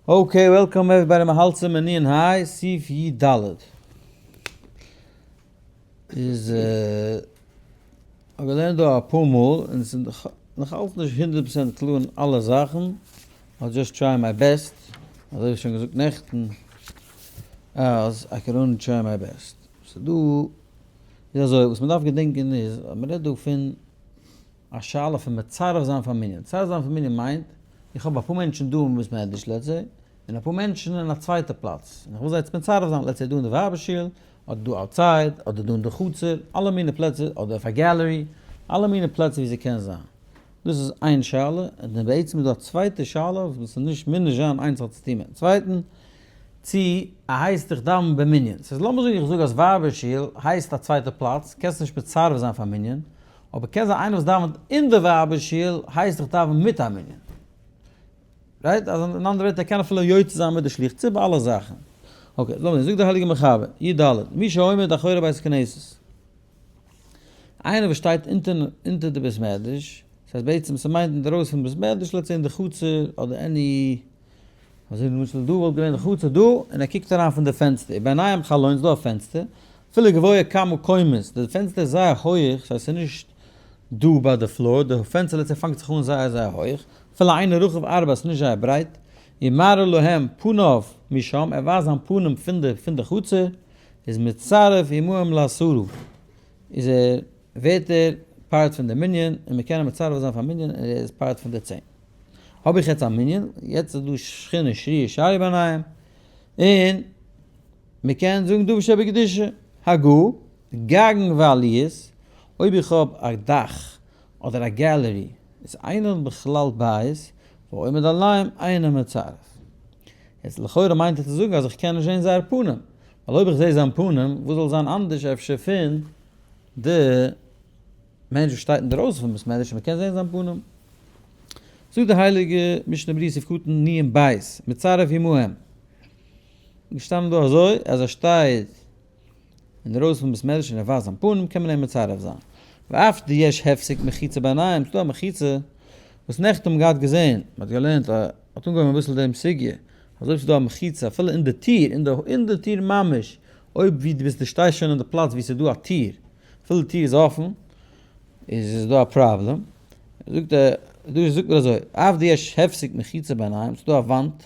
Okay, welcome everybody, מ'האלט צום ענין היי, סעיף י ד. איז האב געלערנט דא אפאר מאל, און ס'איז נאך אלץ נישט 100% קלאר אין אלע זאכן, I'll just try my best, אזוי ווי שוין געזאגט נעכטן, אז I can only try my best. ס'דא, איז אזוי, וואס מ'דארף געדענקען איז, אז מ'רעדט דא פון א שאלה פון מצרף זיין פאר מנין. מצרף זיין פאר מנין מיינט, איך האב אפאר מענטשן דא אין בית מדרש let's say, און אפאר מענטשן אין א צווייטע פלאץ, און איך וויל זיי יעצט מצרף זיין, let's say דא אין די ווייבער שול, אדער דא outside, אדער דא אין די חצר, אלע מיני פלעצער, אדער אויף א gallery, אלע מיני פלעצער ווי ס'קען זיין. דאס איז איין שאלה, און דען בעצם איז דא א צווייטע שאלה, וואס איז נישט מוז נישט זיין איינס האט צוטון מיטן צווייטן, צי א הייסט איך דאווען במנין. ס'איז לאמיר זאגן איך זאג אז ווייבער שול הייסט א צווייטע פלאץ, קענסט נישט מצרף זיין פאר מנין, אבער קען זיין איינער וואס דאווענט אין די ווייבער שול הייסט איך דאווען מיט א מנין. Right? אז אין אנדערע ווערטער ער קען אפילו יוצא זיין מיט די שליח ציבור אלע זאכן. Okay, לאמיר זען, זאגט דער הייליגער מחבר, י ד, מי שעומד אחורי בית הכנסת. איינער וואס שטייט אונטער די בית מדרש, דאס הייסט בעצם ס'מיינט אינדערויסן פון בית מדרש, let's say אין די חצר אדער any, אזוי ווי למשל דא וואלט געווען די חצר דא, און ער קוקט אריין פון די פענסטער, וביניהם חלון, ס'דא א פענסטער, אפילו גבוה כמה קומות, די פענסטער איז זייער הויעך, ס'הייסט ס'איז נישט דא ביי די floor, די פענסטער let's say פאנגט זיך אן זייער זייער הויעך, אפילו אינו רחב הרבה, ס'איז נישט זייער ברייט, ומראה להם פניו משם, ער ווייזט זיין פנים פון די פון די חצר, איז מצטרף עמהם לעשרה, איז ער ווערט ער part פון די מנין, און מ'קען אים מצרף זיין פאר מנין, און ער איז part פון די צען. האב איך יעצט א מנין, יעצט איז דא שכינה שרי' שרי ביניהם, און מ'קען זאגן דבר שבקדושה, הגה, גגן ועליות, אויב איך האב א דאך אדער א gallery, איז אינן בכלל בית, והעומד עליהם אינו מצרף. יעצט לכאורה מיינט ער צו זאגן אז איך קען נישט זען זייער פנים, ווייל אויב איך זע זיין פנים, וואס זאל זיין אנדערש אפשר פון די מענטש וואס שטייט אינדערויסן פון בית מדרש און מען קען זען זיין פנים. זאגט די הייליגע משנה ברורה סעיף קטן נ ב', מצרף עמהם. געשטאנען דא אזוי אז ער שטייט אינדערויסן פון בית מדרש און ער ווייזט זיין פנים קען מען אים מצרף זיין. ואף דיש הפסק מחיצה ביניהם, ס'דא א מחיצה וואס נעכטן האבן געהאט געזען, מ'האט געלערנט א, האט אנגעהויבן אביסל דעם סוגיא, אז אויב ס'דא א מחיצה אפילו אין די טיר, אין די טיר ממש, אויב ווי דו ביסט דו שטייסט שוין אין די פלאץ ווי ס'דא א טיר, אפילו די טיר איז אפן, איז עס דא א פראבלעם. זאגט ער, דא זאגט מען אזוי, אף דיש הפסק מחיצה ביניהם, ס'דא א וואנט,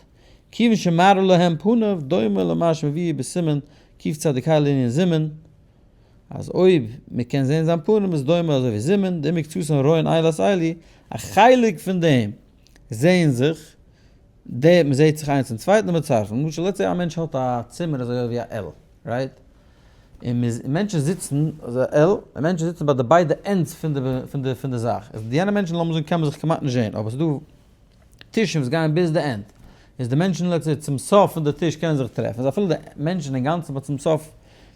כיוון שמראה להם פניו דומה למה שמבואר בסימן קצ"ה לענין זימון, אז אויב מען קען זען זיין פנים איז דומה אזוי ווי זימון, דאם מקצתן רואין אלו את אלו, א חלק פון דעם זעען זיך, די מען זעט זיך איינס צום צווייטן און מצרפים, למשל let's say א מענטש האט א צימער אזוי ווי א L, right? און מען מענטשן זיצן אזוי א L, און מענטשן זיצן ביי די ביידע ends פון די פון די פון די זאך, איז די יענע מענטשן לאמיר זאגן קען מען זיך כמעט נישט זען, אבער ס'איז דא טישן וואס גייען ביז די end, איז די מענטשן let's say צום סוף פון די טיש קענען זיך טרעפן, איז אפילו די מענטשן אינגאנצן ביי צום סוף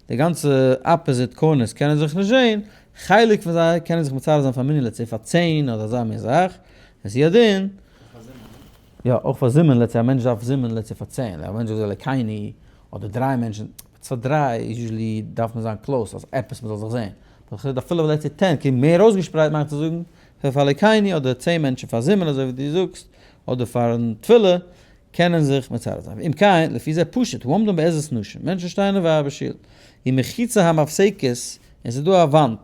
די גאנצע opposite corners קענען זיך נישט זען, חלק פון זיי קענען זיך מצרף זיין פאר מנין let's say פאר צען אדער אזא מין זאך, און ס'איז ידין. יא, אויך פאר זימון, let's say א מענטש דארף זימון let's say פאר צען, א מענטש זאגט אלוקינו, אדער דריי מענטשן, פאר דריי איז usually דארף מען זיין close אז עפעס מ'זאל זיך זען, אבער אפילו let's say ten, כאילו מער אויסגעשפרייט מיינט צו זאגן, פאר אלוקינו אדער צען מענטשן פאר זימון אזוי ווי דו זאגסט, אדער פארן תפילה, קענען זיך מצרף זיין. ואם כן, לפי זה פשוט, העומדים בעזרת נשים, מענטשן שטייען אין ווייבער שול, ומחיצה המפסקת, און ס'איז דא א וואנט,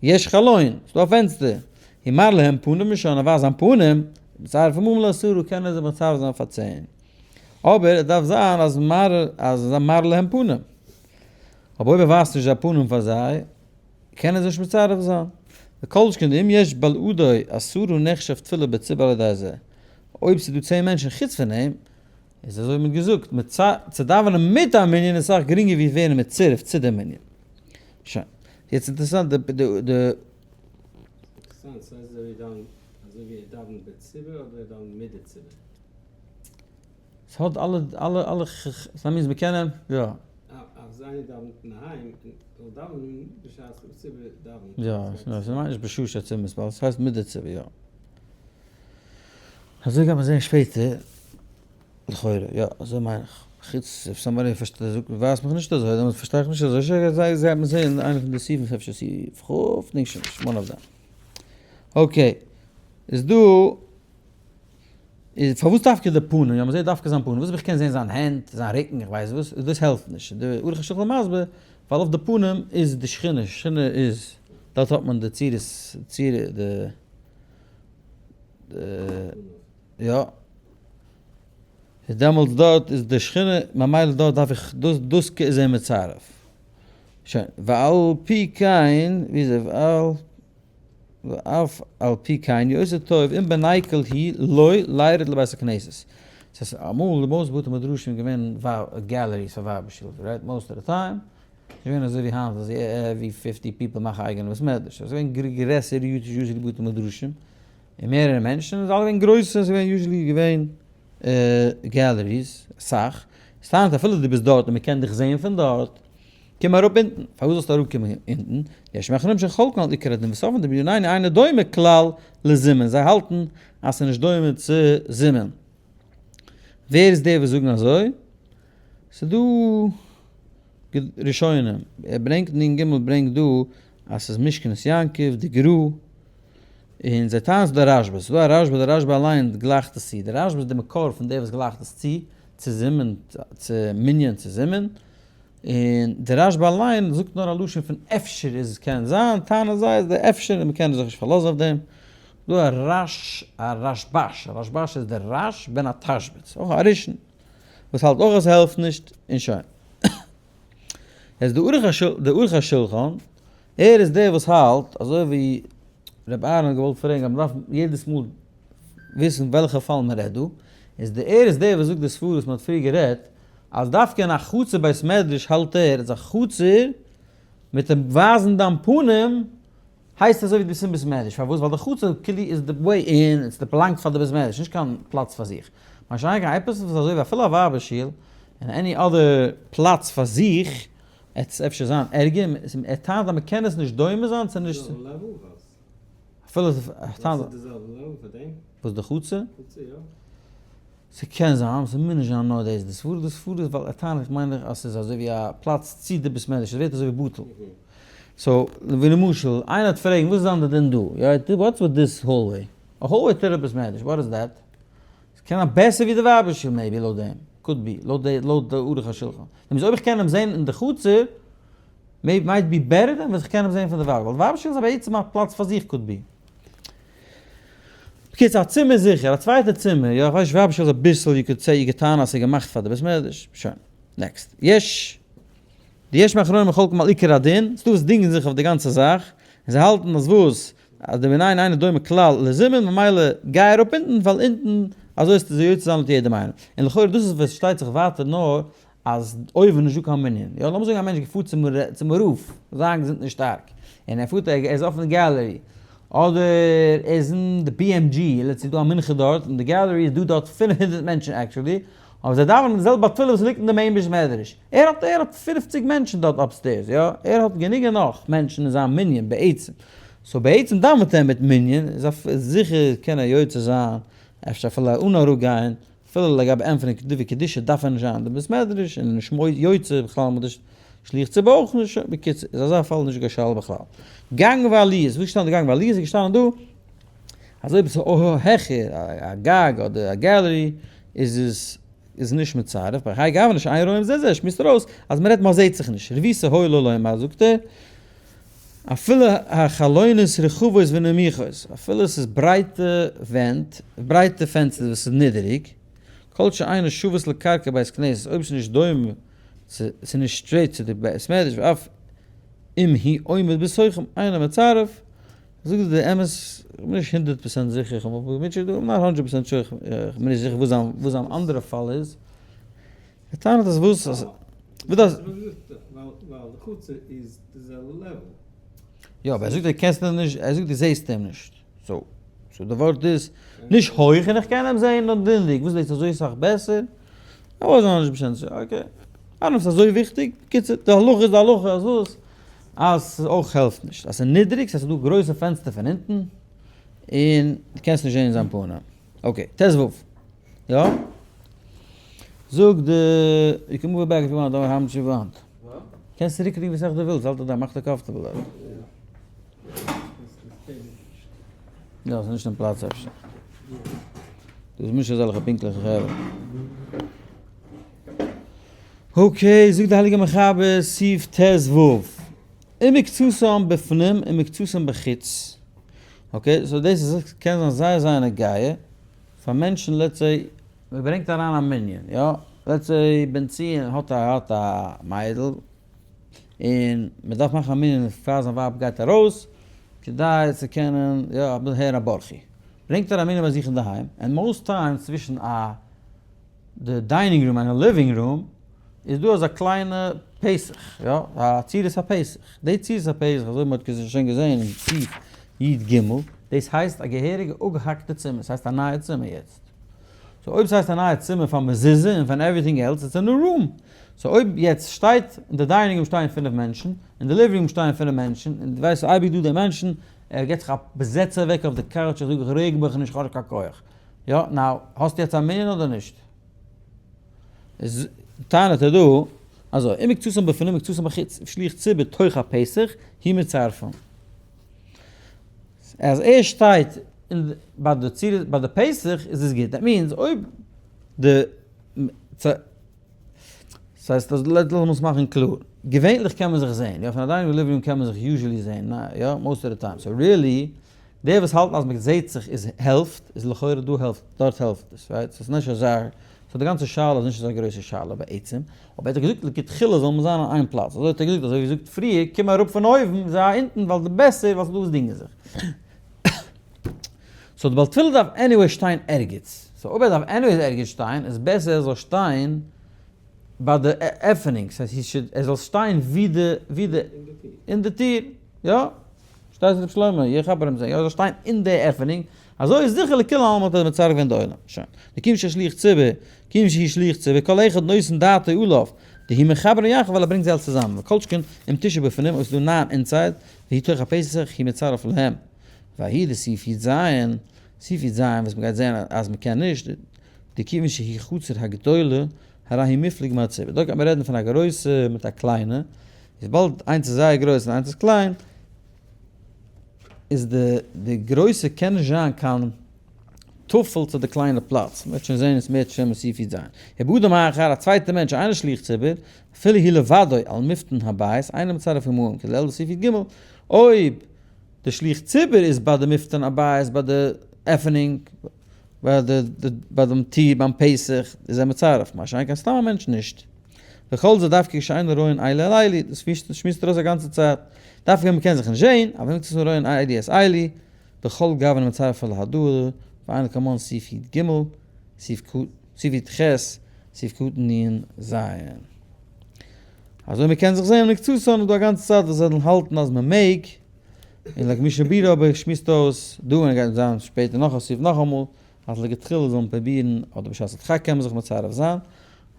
יש חלון, ס'איז דא א פענסטער, ומראה להם פניו משם, ער ווייזט זיין פנים, מצרף עמהם לעשרה, קענען זיך מצרף זיין פאר צען. אבער עס דארף זיין אז מראה, אז מראה להם פנים. אבער אויב ער ווייזט נישט זיין פנים פאר זיי, קען ער זיך נישט מצרף זיין. וכל שכן אם יש בלעדו עשרה נחשב תפילה בציבור על ידי זה. אויב ס'איז דא צען מענטשן חוץ פון אים, איז אזוי ווי מ'האט געזאגט, צו דאווענען מיט א מנין איז אסאך גרינגער ווי ווערן מצורף צו דעם מנין. שוין. יעצט אינטערעסאנט די די די. אינטערעסאנט, ס'הייסט אזוי ווי דאווענט, אזוי ווי ער דאווענט בציבור אדער ער דאווענט מיט די ציבור? ס'האט אלע אלע אלע ס'מיינט מ'קען אים, יא. אז איינער דאווענט אינדערהיים און זאל דאווענען בשעת די ציבור דאווענט. יא, ס'מיינט נישט בשעה שהציבור מתפלל, ס'הייסט מיט די ציבור, יא. אזוי גייט מען זעהן שפעטער, לכאורה, יא, אזוי מיין איך. חוץ if somebody פארשטייט, זאגט, ווייזט מיך נישט אזוי, דעמאלטס פארשטיי איך נישט אזוי, שוין גייט מען זעהן אין איינע פון די סעיפים, אפשר סעיף כ', דענק שוין נישט, one of them. Okay, איז דא. איז פארוואס דווקא די פנים? יא מ'זעט דווקא זיין פנים, וואס אויב איך קען זען זיין הענט, זיין רוקן, איך ווייס וואס, דאס העלפט נישט. די ערוך השולחן מסביר, ווייל אויף די פנים איז די שכינה, שכינה איז, דארט האט מען די צורת, צורה, די, די, יא. איז דעמאלטס דארט איז די שכינה, ממילא דארט דארף איך, דאס, דאס איז ער מצרף. שוין, ועל פי כן, ווי איז ער, ועל. ואף על פי כן יותר טוב אם בניקל היא לא לירד לבית הכנסת. ס'איז אמאל די most בתי מדרשים געווען galleries פאר ווייבער שול, right? Most of the time. ס'איז געווען אזוי ווי היינט אז every 50 people מאכן אייגענע בית מדרש. ס'איז געווען גרעסער usually בתי מדרשים און מערערע מענטשן, און זיי אלע געווען גרויסע, ס'איז געווען usually געווען galleries אסאך. ס'טענה'ט אפילו דו ביסט דארט און מ'קען דיך זעהן פון דארט, קום אראפ אונטן. פארוואס זאלסטו אראפקומען אונטן? יש מאחרים שחולקין על עיקר הדין וסוברין דבנינינו אינו דומה כלל לזימון, זיי האלטן אז ס'איז נישט דומה צו זימון. ווער איז דער וואס זאגן אזוי? ס'איז דא ראשונים, ער ברענגט נ ג ברענגט דא אז ס'איז משכנות יעקב, די גרא, און זיי טענה'ן ס'איז דא א רשבא, ס'איז דא א רשבא, דער רשבא אליין גלייכט עס צו, דער רשבא איז די מקור פון דער וואס גלייכט עס צו, צו זימון, צו מנין צו זימון. און דער רשב"א אליין זאגט נאר א לשון פון אפשר איז עס קען זיין, טענה'ן זיי אז די אפשר און מ'קען זיך נישט פארלאזן אויף דעם. דא א רש א רשבש, א רשבש איז דער רש בן התשבץ, אויך א ראשון, וואס האלט אויך אז ס'העלפט נישט, און שוין. יעצט די ערוך השולחן, ער איז דער וואס האלט, אזוי ווי רבי אהרן האט געוואלט פרעגן אז מ'דארף יעדעס מאל וויסן וועלכע פאל מ'רעדט דא, איז די ער איז דער וואס זאגט די סברא וואס מ'האט פריער גערעדט, אז דווקא אין א חצר בית מדרש האלט ער אז א חצר מיט אים ווייזן דיין פנים הייסט אזוי ווי דו ביסט אין בית מדרש, פארוואס? ווייל די חצר כאילו איז די way אין, איז די באלאנגט פאר די בית מדרש, נישט קיין פלאץ פאר זיך. מה שאין כן עפעס וואס איז אזוי ווי אפילו א ווייבער שול, און any other פלאץ פאר זיך, עט עס אפשר זיין ערגער, ער טענה'ט אז מען קען עס נישט דומה זיין צו נישט. אפילו וואס די חצר? ס'קען זיין, אבער ס'מוז נישט זיין נאר דאס, די סברא די סברא איז ווייל ער טענה'ט מיין איך אז ס'איז אזוי ווי א פלאץ צו די בית מדרש, ס'ווערט אזוי ווי בטל. So, ווי למשל, איינער האט פרעגן וואס איז זיין די דין דא? יא, what's with this hallway? א hallway צו די בית מדרש, what is that? ס'קען זיין בעסער ווי די ווייבער שול maybe לויט דעם, could be, לויט די לויט די ערוך השולחן. דעם איז אויב איך קען אים זען אין די חצר, maybe might be better than וואס איך קען אים זען פון די ווייבער, ווייל די ווייבער שול איז בעצם א פלאץ פאר זיך could be. בקיצור א צימער זיכער, א צווייטע צימער, יא איך ווייס נישט ווייבער שול איז אביסל you could say you could טענה'ן אז ס'איז געמאכט פאר די בית מדרש, שוין, next. יש די יש מאחרונים חולקים על עיקר הדין, ס'דא וואס דינגען זיך אויף די גאנצע זאך, און זיי האלטן אז וואס? אז די מנין אינו דומה כלל לזימון ממילא גיי אראפ אונטן ווייל אונטן אזוי איז צו יוצא זיין לויט יעדעם איינעם, און לכאורה דאס איז וואס שטייט זיך ווייטער נאר אז אויבן איז נישטא קיין מנין, יא לאמיר זאגן א מענטש געפארט צום רב, זיין געזונט נישט שטארק, און ער פארט ער איז אויפן gallery, אדער ער איז אין די BMG, let's say דא א מנחה דארט, אין די gallery איז דא דארט 500 מענטשן actually, אבער זיי דאווענען די זעלבע תפילה וואס ליגט אין די main בית מדרש, ער האט ער האט 50 מענטשן דארט upstairs, יא, ער האט גענוג און נאך מענטשן אין זיין מנין בעצם, so בעצם דאווענט ער מיט מנין, איז זיכער קען ער יוצא זיין, אפשר אפילו אן אראפגיין, אפילו לגבי ענטפערן דברי קדושה דארף ער נישט זיין אין די בית מדרש און נישט יוצא בכלל מיט די שליח ציבור אויך נישט, בקיצור איז אזא פאל נישט קיין שאלה בכלל. גג ועליות, וואו איז געשטאנען די גג ועליות? איז געשטאנען דא אז אויב עס איז העכער א גג אדער א gallery איז עס איז נישט מצרף, בהאי גוונא שאין רואים זה זה שמועסט ער אויס אז מען רעדט מען זעהט זיך נישט, רבותא הואיל לומר זאגט ער אפילו החלונות רחבות ונמוכות, אפילו עס איז ברייטע ווענט, ברייטע פענסטערס וואס איז נידעריג, כל שאינו שוות לקרקע בית כנסת, אויב עס איז נישט דומה צו, עס איז נישט straight צו די בית מדרש, ואף אם היא עומד בתוכם אינו מצרף, זאג דיר די אמת, איך בין נישט 100% זיכער, איך האב מיך געמוטשעט דא, I'm not 100% sure, איך בין נישט זיכער וואס זיין אנדערע פאל איז. ער טענה'ט אז וואס אז וואס דאס. ווייל די חצר איז די זעלבע level. יא אבער ער זאגט דו קענסט אים נישט, ער זאגט דו זעסט אים נישט. So so די ווארט איז נישט הויך און איך קען אים זעהן נאר דינדיג, וואס דאס איז אזוי סאך בעסער? I was not 100% sure, okay. I don't know אזוי וויכטיג, בקיצור די הלכה איז די הלכה אז וואס? אז ס'אויך העלפט נישט, אז ס'איז נידריג, ס'הייסט ס'איז דא גרויסע פענסטער פון אונטן, און דו קענסט נישט זעהן זיין פנים. Okay, ט ו. יא? זאג די, you can move back if you want, don't how much you want. קענסט צוריק רוקן ווי סאך דו ווילסט, האלט דיך דא, מאך דיך comfortable דארט. יא, ס'איז נישט אין פלאץ אפשר. דא. דאס איז נישט אזעלכע פונקטליכע חברה. okay, זאגט די הייליגע מחבר, סעיף ט ו, ומקצתם בפנים ומקצתם בחוץ. okay, so דאס איז קען זיין זייער זייער נוגע פאר מענטשן, let's say מען ברענגט אריין א מנין, יא, let's say בן ציון האט א האט א מיידל, און מען דארף מאכן א מנין פאר זיין ווייב גייט ארויס, כדי צו קענען יא אביסל הערן א ברכי. ברענגט ער א מנין ביי זיך אינדערהיים, און most times צווישן א די dining room און א living room איז דא אזא קליינע פתח, יא, א צורת הפתח. די צורת הפתח, אזוי ווי מען האט שוין געזען אין סעיף י ג, דאס הייסט א געהעריגע אפגעהאקטע צימער, ס'הייסט א נייע צימער יעצט. so אויב ס'הייסט א נייע צימער פאר מזוזה און פאר everything else, it's a new room. so אויב יעצט שטייט אין די dining room שטייען פינף מענטשן, אין די living room שטייען פינף מענטשן, און דו ווייסט ס'איז אייביג דא די מענטשן, ער געט זיך א זעץ אוועק אויף די couch, איך זאג איך רעג מיך נישט, כ'האב נישט קיין כח. יא, now, האסטו יעצט א מנין אדער נישט? איז טענה'ט ער דא אזוי, ומקצתם בפנים ומקצתם בחוץ, שליח ציבור תוך הפתח, הוא מצרפן. אז ער שטייט אין ביי די צורה ביי די פתח איז עס גוט, that means אויב די ס'הייסט אז לאמיר עס מאכן קלאר, געווענליך קען מען זיך זעהן, יא פון א dining living room קען מען זיך usually זעהן, יא most of the time, so really די וואס האלטן אז מען זעהט זיך איז העלפט, איז לכאורה דא העלפט, דארט העלפט עס, right? ס'איז נישט אזא, so די גאנצע שאלה איז נישט אזא גרויסע שאלה בעצם, אבער ער האט דאך געזאגט לכתחילה זאל מען זיין אין איין פלאץ, אזוי האט ער געזאגט, אזוי ווי געזאגט פריער, קום אראפ פון אויבן, זיי אונטן ווייל די בעסער, ווייל ס'איז דא וואס דינגען זיך. so די בעל תפילה דארף anyway שטיין ערגעץ, so אויב ער דארף anyways ערגעץ שטיין, איז בעסער ער זאל שטיין ביי די עפענונג, ס'הייסט ער זאל שטיין ווי די, ווי די, אין די טיר, יא? שטייסט ר' שלמה, איך כאפ ארום זיי, יא זאל שטיין אין די עפענונג, אזוי איז זיכער לכולי עלמא האט ער מצרף געווען די עולם, שוין. דכיון ששליח ציבור, כיון שהוא שליח ציבור, כל אחד נותן דעתו עליו, דהוא מחברן יחד ווייל ער ברענגט זיי אלס צוזאמען, וכל שכן אם תשעה בפנים אויב ס'איז דא ניין inside, והוא תוך הפתח הוא מצרף להם. וההוא דסעיף י ז, סעיף י ז וואס מ'גייט זען אז מ'קען נישט, דכיון שהיא חצר הגדולה, הרי היא מופלג מהציבור. דא גייט מען רעדן פון א גרויסע מיט א קליינע, וויבאלד איינס איז זייער גרויס און איינס איז קליין, איז די די גרויסע קען נישט זיין קיין טפל צו די קליינע פלאץ, מ'וועט שוין זען עס מער שם סעיף י ז. ובאדם אחר, א צווייטע מענטש אינו שליח ציבור, אפילו הוא לבדו על מפתן הבית, אינו מצרף עמהם, כדלעיל בסעיף י ג, אויב די שליח ציבור איז ביי די מפתן הבית ביי די עפענונג, ביי די ביי דעם טיר ביים פתח איז ער מצרף, מה שאין כן סתם א מענטש נישט. וכל זה דווקא כשאין רואין אלו אל אלו, דאס שמועסט ער אויס א גאנצע צייט, דווקא ווען מ'קען זיך נישט זעהן, אבל אם רואין אלו את אלו, בכל גוונא מצרפי להודאה, ועיין לקמן סעיף י ג, סעיף י ח, סעיף קטן נ ז. אזוי מ'קען זיך זעהן מקצתן איז דא א גאנצע צייט וואס זיי האלטן אז מ'מעג, און like משנה ברורה אבער שמועסט אויס דא און גייט זיין שפעטער נאך א סעיף נאכאמאל אז לכתחילה זאל מען פרובירן אדער בשעת הדחק קען מען זיך מצרף זיין,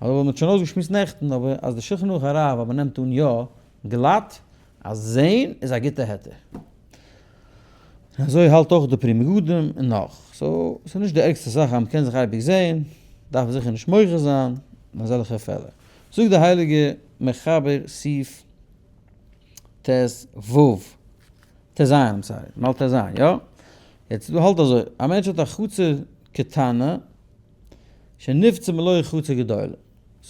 אבער מען האט שוין אויסגעשמועסט נעכטן אבער אז די שולחן ערוך הרב אבער נעמט אן יא גלאט אז זעהן איז א גוטע היתר. און אזוי האלט אויך די פרי מגדים און נאך. so ס'איז נישט די ערגסטע זאך אז מ'קען זיך אייביג זעהן, דארף מען זיכער נישט מוחה זיין אין אזעלכע פעלער. זאגט די הייליגע מחבר סעיף ט ו, ט ז, I'm sorry, מ'האלט ט ז, יא? יעצט דא האלט אזוי, א מענטש האט א חצר קטנה שנפצע מלא חצר גדולה,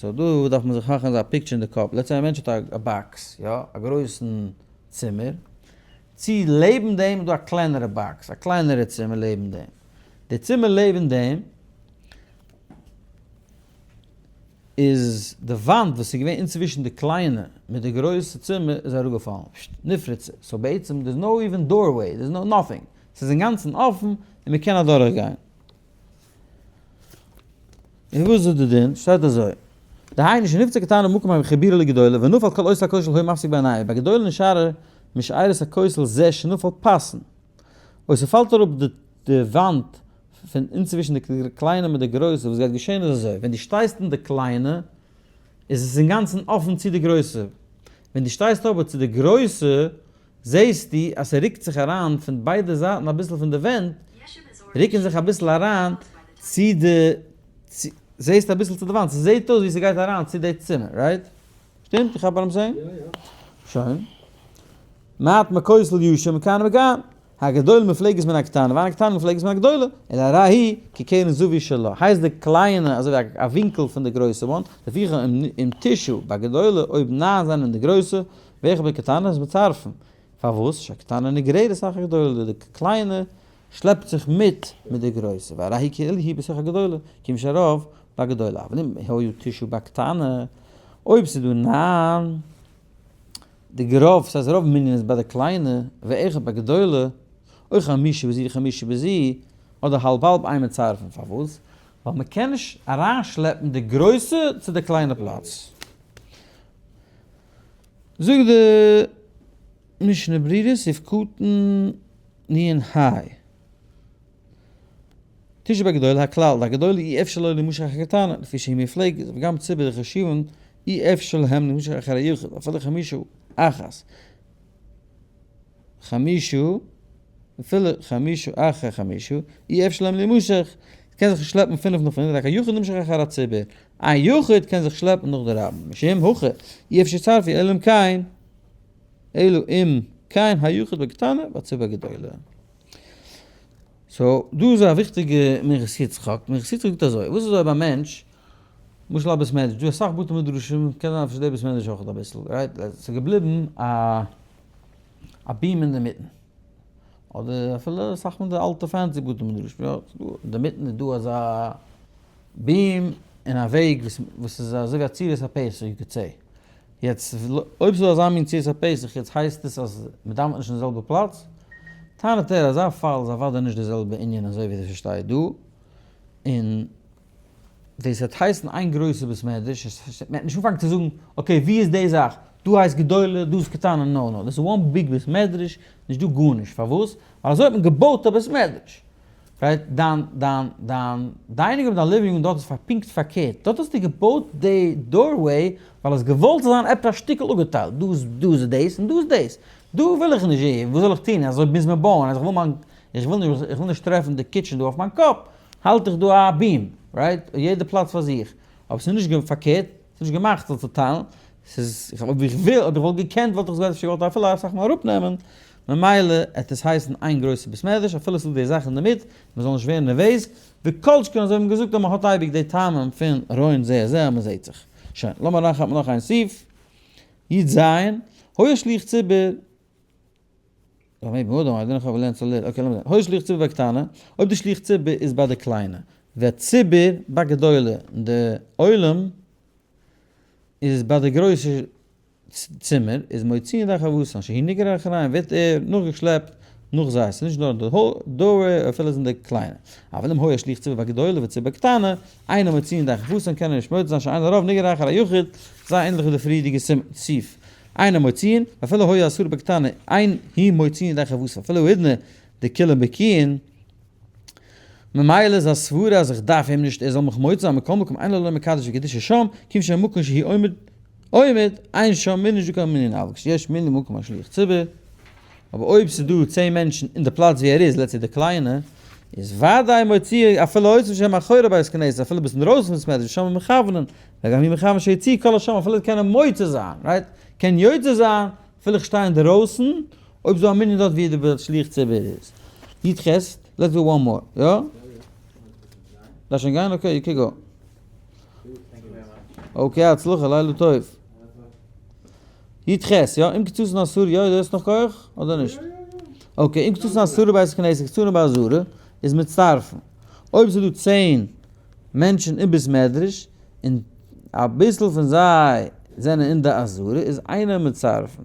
so דא דארף מען זיך מאכן אזא picture אין די קאפ, let's say א מענטש האט א box, יא, א גרויסן צימער, צו לעבן דעם איז דא א קלענערע box, א קלענערע צימער לעבן דעם, די צימער לעבן דעם איז די וואנט וואס איז געווען אינצווישן די קליינע מיט די גרויסע צימער איז אראפגעפאלן, נפרצה, so בעצם there's no even doorway, there's no nothing, ס'איז אינגאנצן אפן און מ'קען אדורך גיין. און וואס איז די דין? שטייט אזוי, דהיינו שנפרצה קטנה במקום החיבורה לגדולה ונפל כל אותו הכותל היה מפסיק ביניהם, ובגדולה נשארה משארת הכותל זה שנפל פתין. אויב ס'פאלט אראפ די וואנט פון אינצווישן די קליינע מיט די גרויסע, וואס גייט געשען איז אזוי, ווען דו שטייסט אין די קליינע איז עס אינגאנצן אפן צו די גרויסע, ווען דו שטייסט אבער צו די גרויסע זעסטו אז ס'רוקט זיך אריין פון ביידע זייטן אביסל פון די ווענט רוקן זיך אביסל אריין צו די, זעסט אביסל צו די וואנט, ס'זעט אויס ווי ס'גייט אריין צו די צימער, right? שטימט? איך כאפ ביים זען? שוין. מעט מכותל ישר מכאן ומכאן. הגדולה מופלגת מן הקטנה, ואין הקטנה מופלגת מן הגדולה, אלא הרי היא כקרן זווית שלה, הייסט די קליינע אזוי ווי א ווינקל פון די גרויסע one, לפיכך אם תשעה בגדולה אויב ניין זענען די גרויסע, ואחד בקטנה איז מצרפין. פארוואס? שהקטנה נגררת אחר הגדולה, די קליינע שלעפט זיך מיט מיט די גרויסע, והרי היא כאילו היא בתוך הגדולה, כיוון שהרוב בגדולה, אבל אם היו תשעה בקטנה, אויב ס'איז דא ניין, די רוב, ס'הייסט רוב מנין איז ביי די קליינע, ואחד בגדולה, או חמשה בזו וחמשה בזו, אדער האלב האלב אין מצרפין, פארוואס? ווייל מ'קען נישט אריינשלעפן די גרויסע צו די קליינע פלאץ. זאגט די משנה ברורה סעיף קטן נ ה. תשעה בגדולה הכלל, דהגדולה אי אפשר לו להימשך אחר הקטנה, לפי שהיא מופלגת, וגם ציבור דחשובין אי אפשר להם להימשך אחר היחיד, אפילו חמשה אחת. חמשה, אפילו חמשה אחר חמשה, אי אפשר להם להימשך, קען זיך שלעפן פינף נאך פינף, רק היחיד נמשך אחר הציבור, א יחיד קען זיך שלעפן נאך די רבים, משום הכי, אי אפשר יצרפו אלא אם כן, אלא אם כן היחיד בקטנה והציבור בגדולה. so, דא איז א וויכטיגע מנחת יצחק, מנחת יצחק זאגט אזוי, וואס איז אויב א מענטש, למשל א בית מדרש, דא אסאך בתי מדרשים, קען זיין אפשר די בית מדרש אויך אביסל, right? ס'איז געבליבן א א beam אינדערמיטן, אדער אפילו אסאך פון די אלטע fancy בתי מדרשים, יא, אינדערמיטן איז דא אזא beam און א וועג וואס איז אזוי ווי א צורת הפתח you could say. יעצט אויב ס'איז דא אזא מין צורת הפתח יעצט הייסט עס אז מ'דאווענט נישט אין די זעלבע פלאץ? טענה'ט ער אזא פאל איז אוודאי נישט די זעלבע ענין אזוי ווי עס שטייט דא, און דאס וועט הייסן איין גרויסע בית מדרש, מ'וועט נישט אנפאנגען צו זאגן okay ווי איז די זאך, דא הייסט גדולה דא איז קטנה, no no דאס איז one big בית מדרש, נישט דא גארנישט, פארוואס? ווייל אזוי האט מען געבויט א בית מדרש. right? דיין דיין דיין dining room דיין living room דארט איז פאר פונקט פארקערט, דארט האסטו געבויט די doorway ווייל האסט געוואלט ס'זאל זיין עפעס א שטיקל אפגעטיילט, דא איז דא איז דאס און דא איז דאס, דא וויל איך נישט, אה, וואס זאל איך טון, אזוי מוז מען בויען, אז איך וויל מיין, איך וויל נישט, איך וויל נישט טרעפן די kitchen דא אויף מיין קאפ, האלט איך דא א beam, right? יעדע פלאץ פאר זיך, אבער ס'איז נישט פארקערט, ס'איז נישט געמאכט זאל צוטיילן, ס'איז, אויב איך וויל, אויב איך וואלט געקענט וואלט איך עס אפשר געוואלט אפילו אסאך מאל אראפנעמען, ממילא עט עס הייסן איין גרויסע בית מדרש אפילו ס'איז דא די זאך אינדערמיט, מ'זאל נישט ווערן נערוועז, וכל שכן אזוי ווי מ'האט געזאגט אז מ'האט אייביג די טעמים פון רואין זה את זה אז מ'זעהט זיך. שוין, לאמיר אריינכאפן נאך איין סעיף, י ז, היה שליח ציבור, היה שליח ציבור בקטנה, אויב די שליח ציבור איז ביי די קליינע, והציבור בגדולה, און די עולם איז ביי די גרויסע צימער, איז מוציאין ידי חובתן, שהוא נגרר אחריהם, ווערט ער נאכגעשלעפט נאך זיי, ס'איז נישט נאר אין די doorway, אפילו איז אין די קליינע. אבל אם היה שליח ציבור בגדולה וציבור בקטנה, אינו מוציאין ידי חובתן, קען ער נישט מוציא זיין שאין הרוב נגרר אחר היחיד, זייער ענדליך ווי די פריערדיגע סעיף. אינו מוציאין, ואפילו היו עשרה בקטנה, אין הוא מוציאין ידי חובתן, אפילו האידנא דכולן בקיאין, ממילא איז א סברה אז איך דארף אים נישט ער זאל מיך מוציא זיין, מכל מקום אין לו לא מקדש וקדושה שם, כיוון שהמקום שהוא עומד עומד, אין שם מנין נישט דא קיין מנין אבל כשיש מנין במקום השליח ציבור, אבער אויב ס'איז דא 10 מענטשן אין די פלאץ ווי ער איז, let's say די קליינע, איז וודאי מוציא אפילו אותם שהם מאחורי בית כנסת, אפילו ביסט אינדרויסן פון בית מדרש, ושם מכוונין, וגם הוא מכוון שיוציאו כל השם אפילו קען ער מוציא זיין, right? קען יוצא זיין אפילו איך שטיי אינדערויסן, אויב איז דא א מנין דארט ווי די שליח ציבור איז. י ח, let's do one more, יא? דארף שוין גיין? okay, you can go. okay, הצלחה, לילה טוב. י ח, יא? אם קצתן עשרה, יא? דו האסט נאך כח? אדער נישט? okay, אם קצתן עשרה בבית כנסת, קצתן בעזרה, איז מצטרפן. אויב ס'איז דא 10 מענטשן אין בית מדרש, און אביסל פון זיי זענען אין די עזרה, איז איינער מצרפן.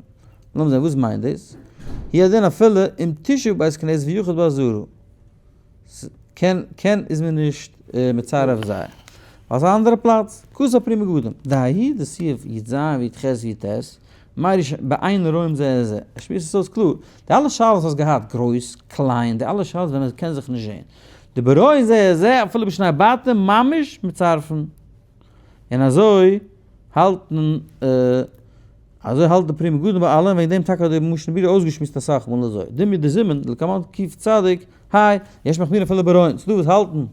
לאמיר זען, וואס מיינט דאס? הוא הדין אפילו אם תשעה בבית כנסת ויחיד בעזרה. קען קען איז מען נישט מצרף זיי. ווייל ס'איז א אנדערע פלאץ. כתב פרי מגדים. דההוא דסעיף י ז וי ח וי ט, מיירי בעין רואים זה את זה. ער שמועסט עס אויס קלאר. די אלע שאלות וואס האסט געהאט, גרויס, קליין, די אלע שאלות ווען מען קען זיך נישט זען. דברואים זה את זה אפילו בשני בתים ממש מצרפן. און אזוי האלטן אזוי האלט די פרי מגדים ביי אלעם, וועגן דעם טאקע האט די משנה ברורה אויסגעשמועסט אסאך מאל אזוי. דומיא דזימן דלקמן קוף צדיק, היי, יש מחמירין אפילו ברואין, ס'דא וואס האלטן,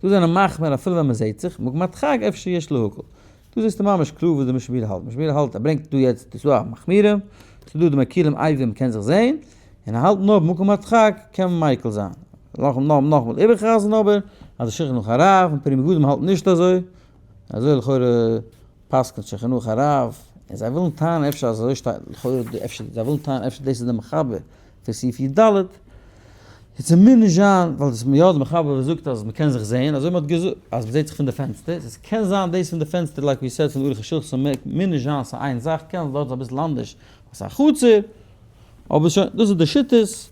דא זענען מחמיר אפילו ווען מ'זעהט זיך, מקום הדחק אפשר יש להקל. דא זעסטו ממש קלאר וואס די משנה ברורה האלט, משנה ברורה האלט ער ברענגט דא יעצט ס'דא א מחמירים, ס'דא די מקילים אייווען מ'קען זיך זעהן. און ער האלט נאר במקום הדחק קען מען מיקל זיין. נאכאמאל איבערחזר'ן אבער אז די שולחן ערוך הרב און פרי מגדים האלטן נישט אזוי, אזוי לכאורה פסק'נט שולחן ערוך הרב, און זיי ווילן טענה'ן אפשר אז אזוי שטייט לכאורה אפשר זיי ווילן טענה'ן אפשר דאס איז די מחבר פון סעיף י ד, איז ס'מוז נישט זיין ווייל דאס יא די מחבר וואס זאגט אז מ'קען זיך זעהן אזוי מ'האט געזאגט אז מ'זעהט זיך פון די פענסטער, עס קען זיין דאס פון די פענסטער like ווי סעד פון ערוך השולחן ס'מוז נישט זיין ס'איז איין זאך קען זיין דארט איז אביסל אנדערש ווייל ס'איז א חצר, אבער שוין דאס איז די שיטות,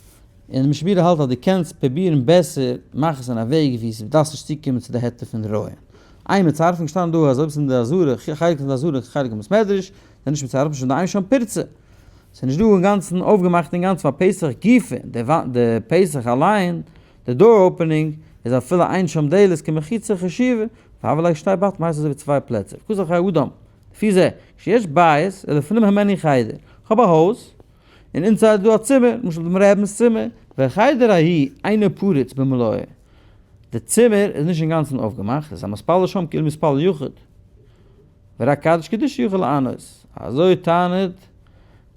און משנה ברורה האלט אז דו קענסט פרובירן בעסער, מאך עס אין א וועג ווי ס'דארף נישט צוקומען צו די היתר פון רואה. אין מצרפין געשטאנען דא אז אויב ס'איז אין די עזרה, חלק פון די עזרה חלק אין בית מדרש, זענען נישט מצרפין משום דאין שם פירצה. ס'איז נישט דא אינגאנצן אויפגעמאכט אינגאנצן פאר פתח גופא, די פתח אליין, די door opening, איז אפילו אין שם דלת כמחיצה חשיבה, והוה ליה שתי בתים הייסט אזוי ווי צוויי פלעצער. כתב חיי אדם, לפי זה, כשיש בית, ולפנים הימנו חדר. כ'האב א הויז, און inside איז דא א צימער, למשל דעם רבינ'ס צימער, והחדר ההוא אינו פרוץ במלואו, די צימער איז נישט אינגאנצן אויפגעמאכט, איז המתפלל שם כאילו מתפלל יחיד, ורק קדיש קדושה יכול לענות, אזוי טענה'ט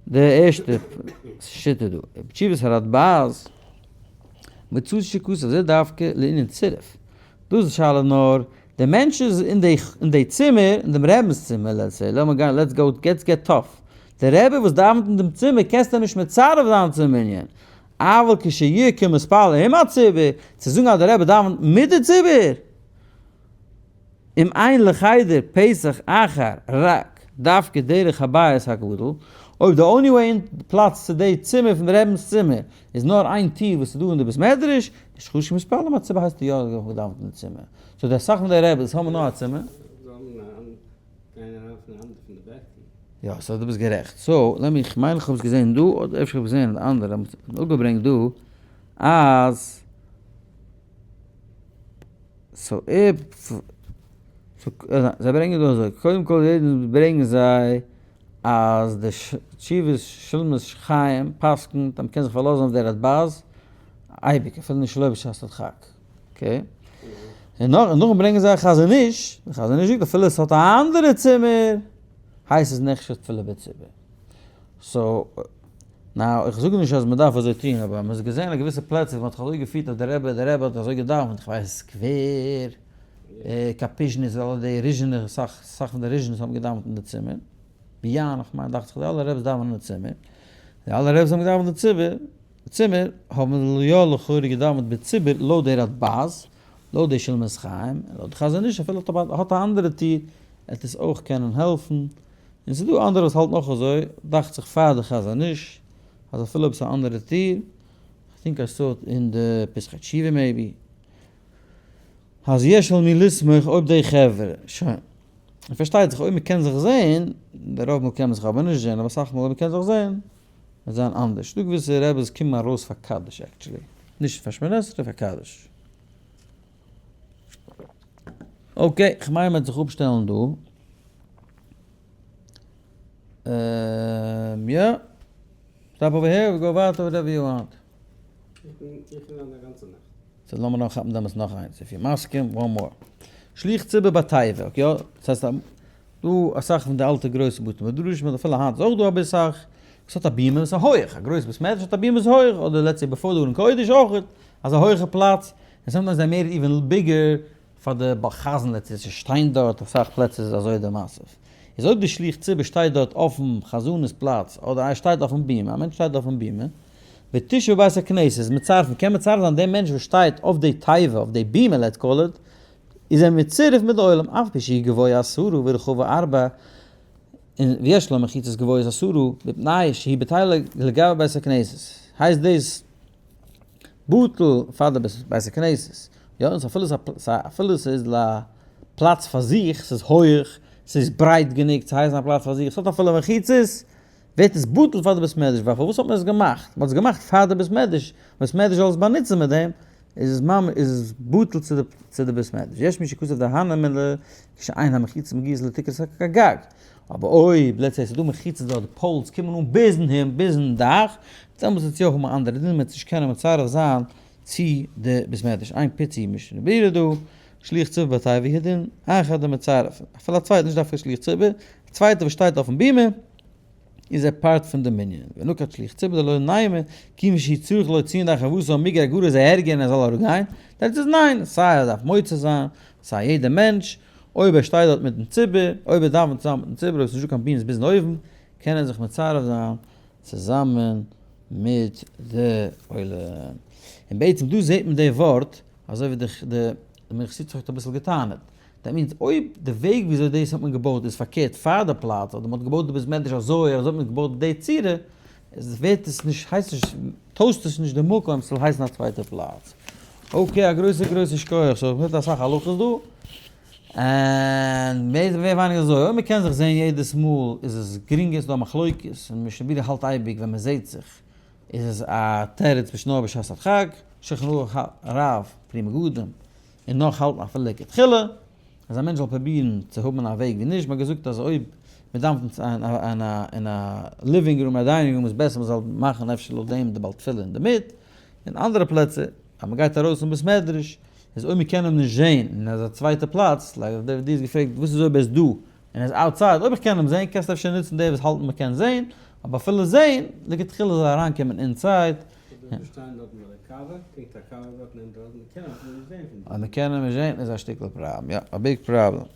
די ערשטע שיטה דא, בתשובת הרדבז, מצאתי שכתב זה דווקא לענין צירוף, דאס איז די שאלה נאר דער מענטש איז אין די אין די צימער, אין דעם רבינ'ס צימער, let's say, לאמיר גיין, let's go, let's get tough, דער רבי וואס דאווענט אין דעם צימער קענסטו נישט מצרף זיין צום מנין, אבל כשיהיה כמתפלל עם הציבור, צו זאגן אז דער רבי דאווענט מיט די ציבור, אם אין לחדר פתח אחר רק דווקא דרך הבית הגדול, אויב די only way אין פלאץ צו די צימער פון די רבינ'ס צימער איז נאר איין טיר וואס איז דא אין די בית מדרש, איז חשוב מתפלל עם הציבור הייסט יא געדאווענט אין די צימער. so די אסאך פון די רעבעס האבן נאר א צימער. יא so דו ביסט גערעכט. so לאמיר כ'מיין איך האב עס געזען דא אדער אפשר האב איך געזען אין די אנדערע האבן עס אפגעברענגט דא אז so if זיי ברענגען דא אזוי קודם כל יעדן ברענגען זיי אז די תשובות שלמת חיים פסק'נט אז מ'קען זיך פארלאזן אויף די רדבז אייביג אפילו נישט שלא בשעת הדחק. okay. און נאך, נאכדעם ברענגען זיי א חזון איש, די חזון איש זאגט אפילו עס האט א אנדערע צימער, הייסט עס נחשב תפילה בציבור. so, now, איך זאג נישט אז מען דארף אזוי טון, אבער מען האט געזען אין געוויסע פלעצער ווי מען האט זיך אזוי געפירט אז דער רבי, דער רבי האט אזוי געדאווענט, איך ווייס סקווער, קאפיזשניץ, אלע די ריזשינער, אסאך, אסאך פון די ריזשינערס האבן געדאווענט אין די צימער, באיאן, איך מיין דאכט זיך די אלע רבי'ס דאווענען אין די צימער, די אלע רבי'ס האבן געדאווענט אין די צימער, צימער האבן יא לכאורה געדאווענט בציבור לויט די רדבז, לויט די שלמת חיים, און לויט די חזון איש אפילו האט א אנדערע טיר עט עס אויך קענען העלפן, און ס'איז דא אנדערע וואס האלטן אויך אזוי, דאכט זיך פאר די חזון איש, אז אפילו אויב ס'איז א אנדערע טיר, כ'טינק I saw it אין די פתחי תשובה maybe, אז יש על מי לסמוך אויב די חברה, שוין. און פארשטייט זיך אויב מ'קען זיך זעהן, די רוב מאל קען מען זיך אבער נישט זעהן, אבער אסאך מאל אויב מ'קען זיך זעהן, וועט זיין אנדערש. ס'דא געוויסע רעבעס קומען ארויס פאר קדיש actually. נישט פאר שמונה עשרה פאר קדיש. okay, כ'מיין מ'וועט זיך אפשטעלן דא. יא. stop over here, we go ווייטער whatever you want. איך בין א גאנצע נאכט. so לאמיר נאר כאפן דעמאלטס נאך איינס, if you מסכים, one more. שליח ציבור בתיבה, okay יא? דאס הייסט דא אסאך פון די אלטע גרויסע בתי מדרשים, אדער אפילו היינט איז אויך דא אביסל סאך, וואס האט א בימה וואס איז הויעך, א גרויס בית מדרש האט א בימה וואס איז הויעך, אדער let's say בעפאר די ארון קודש אויך, אזא הויעכע פלאץ, און sometimes זיי made even bigger פאר די בעל חזן let's say צו שטיין דארט, אסאך פלעצער איז אזוי די מצב. איז אויב די שליח ציבור שטייט דארט אויפן חזנות פלאץ, אדער איינער שטייט אויפן בימה, א מענטש שטייט אויפן בימה, ותשב בבית הכנסת, מצרפין, קען מצרף זיין דעם מענטש וואס שטייט אויף די תיבה, אויף די בימה let's call it, איז ער מצרף מיט די עולם, אף פי שהיא גבוה עשרה ורחבה ארבע, און ויש לה מחיצות גבוהות עשרה, מפני שהיא בטלה לגבי בית הכנסת, הייסט דאס בטל פאר די בית הכנסת, יא, און אפילו אפילו ס'איז א פלאץ פאר זיך, ס'איז הויעך, ס'איז ברייט גענוג צו הייסן א פלאץ פאר זיך, ס'האט אפילו מחיצות, ווערט עס בטל פאר די בית מדרש, ווייל פארוואס האט מען עס געמאכט? מען האט עס געמאכט פאר די בית מדרש, בית מדרש זאל עס באנוצן מיט דעם, איז עס ממש איז עס בטל צו די צו די בית מדרש. יש מי שכתב דהני מילי כשאין המחיצות מגיעות לתקרת הגג, אבער אויב let's say ס'איז דא מחיצות דארט די poles קומען אן ביזן הימ ביזן דאך, דעמאלטס וועט עס יא האבן א אנדערע דין, מען וועט נישט קענען מצרף זיין צו די בית מדרש. איין פיצי משנה ברורה דא, שליח ציבור בתיבה הוא הדין, אחד המצרף, אפילו א צווייטער נישט דווקא שליח ציבור, א צווייטער וואס שטייט אויפן בימה. איז ער part פון די מנין. ונקט שליח ציבור דלא נימא, כיוון שהוא צריך להוציא ידי חובתו מיגר גאר איז ער ערגער און ער זאל אראפגיין, תירוץ איז ניין, סיי ער דארף מוצא זיין, סיי יעדער מענטש, אויב ער שטייט דארט מיטן ציבור, אויב ער דאווענט צוזאמען מיטן ציבור, אויב ס'נישטא קיין בימות ביזן אויבן, קען ער זיך מצרף זיין צוזאמען מיט די עולם. און בעצם דא זעט מען די ווארט, אזוי ווי די מנחת יצחק האט אביסל געטענה'ט, that means אויב די וועג וויאזוי דאס האט מען געבויט איז פארקערט פאר די פלאץ, אדער מען האט געבויט די בית מדרש אזוי, אזוי האט מען געבויט די צורה, איז ווערט עס נישט, הייסט נישט, טוישט עס נישט די מקום ס'זאל הייסן א צווייטע פלאץ. okay, א גרויסע גרויסע שכוח, so איך אסאך הלכות דא, און מער ווייניגער אזוי, אויב מ'קען זיך זען יעדעס מאל איז עס גרינגער, ס'דא מחלוקת, און משנה ברורה האלט אייביג ווען מ'זעט זיך איז עס א תירוץ בשנור בשעת הדחק, שולחן ערוך הרב, פרי מגדים, און נאך האלטן אפילו לכתחילה אז א מענטש זאל פרובירן צו האבן א וועג ווי נישט, מ'האט געזאגט אז אויב מ'דאוונט אין א living room א dining room איז בעסער מ'זאל מאכן אפשר לויט דעם די בעל תפילה אינדערמיט, אין אנדערע פלעצער אז מ'גייט ארויס אין בית מדרש איז אויב מ'קען אים נישט זען און ער איז א צווייטע פלאץ, like דו האסט געפרעגט וואס איז אויב ער איז דא און ער איז outside, אויב איך קען אים זען קענסטו אפשר נוצן די וואס האלטן מ'קען זען, אבער אפילו זען, לכתחילה זאל ער אריינקומען inside. אז מ'קען אים נישט זען איז א שטיקל פראבלעם, יא, א big problem.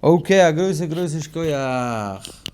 Okay, א גרויסע גרויסע שכוח!